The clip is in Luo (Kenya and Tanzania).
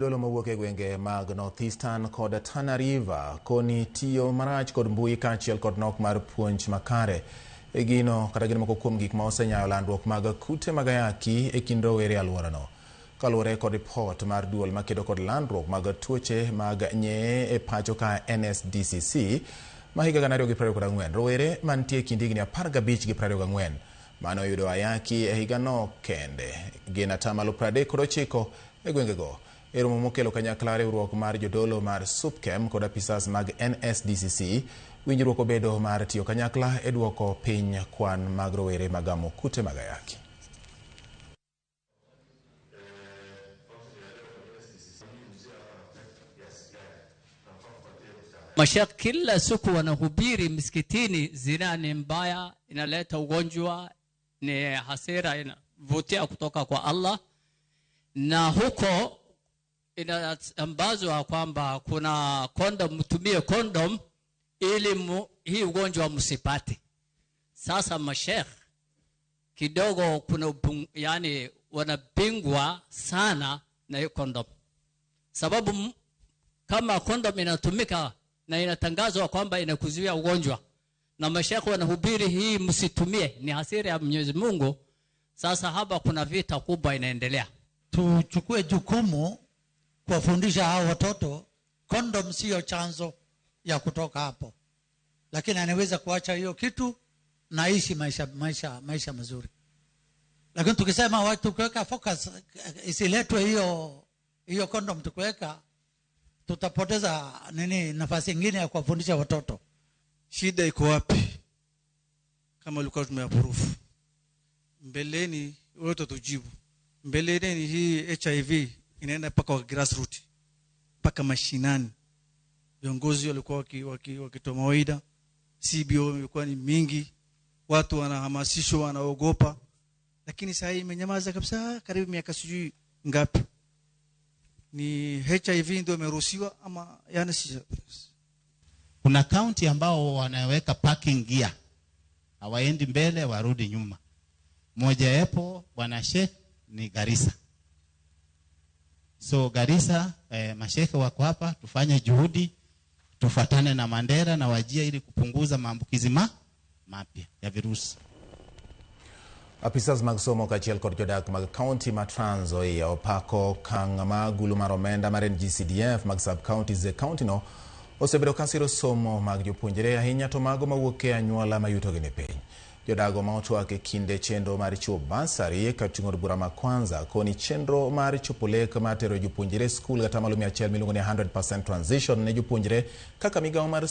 Jodolo mawuok e gwenge mag North Eastern kod Tana River koni tiyo marach kod mbui kaachiel kod nok mar puonj makare e gino kata gin moko kuom gik ma osenyayo landruok mag kute mag ayaki e kind rowere e alworano. Kaluwore kod ripot mar duol makedo kod landruok mag tuoche mag nyeye e pacho ka NSDCC ma higa 2024, rowere mantie e kind higni 15 gi 24 mane oyudo ayaki e higano kende gin atamalo 39 e gwengego. E romo mokelo kanyakla riwruok mar jodolo mar SUPKEM kod apisas mag NSDCC, winjruok obedo mar tiyo kanyakla e duoko piny kwan mag rowere magamo kute mag ayaki. Mashekh kila siku wanahubiri msikitini, zina ni mbaya, inaleta ugonjwa, ni hasira, inavutia kutoka kwa Allah, na huko inasambazwa kwamba kuna kondom, mtumie kondom ili hii ugonjwa msipate. Sasa mashekh kidogo kuna yani wanapingwa sana na hiyo kondom, sababu kama kondom inatumika na inatangazwa kwamba inakuzuia ugonjwa na mashekh wanahubiri hii msitumie, ni hasira ya Mwenyezi Mungu. Sasa hapa kuna vita kubwa inaendelea. Tuchukue jukumu kuwafundisha hao watoto kondom sio chanzo ya kutoka hapo, lakini anaweza kuacha hiyo kitu na ishi maisha mazuri. Lakini tukisema watu kuweka focus isiletwe hiyo kondom, tukiweka tutapoteza nini nafasi nyingine ya kuwafundisha watoto. Shida iko wapi? Kama ulikuwa tumeapprove mbeleni, wote tujibu mbeleni, hii HIV inaenda mpaka wa grassroots, mpaka mashinani. Viongozi walikuwa wakitoa mawaida, CBO imekuwa ni mingi, watu wanahamasishwa, wanaogopa, lakini sasa hii imenyamaza kabisa, karibu miaka sijui ngapi. Ni HIV ndio imeruhusiwa ama yani si? Kuna county ambao wanaweka parking gear, hawaendi mbele warudi nyuma. Moja yapo bwana Sheikh ni Garissa. So Garissa, mashekhe wako hapa, tufanye juhudi, tufuatane na Mandera na Wajia ili kupunguza maambukizi mapya ya virusi. Apisas mag somo kaachiel kod jodak mag kaunti ma Trans Nzoia opako okang' ma agulu mar omenda mar NGCDF mag sub-counties e kaunti no osebedo kasiro somo mag jopuonjre ahinya to mago mawuok e anyuola ma yutogi ni piny. Jodago ma otwak e kinde chenro mar chiwo bursary ka oting'o od bura ma Kwanza koni chenro mar chopo lek mar tero jopuonjre skul gatamalo 100 miluongo ni 100% transition ne jopuonjre kaka migawo mar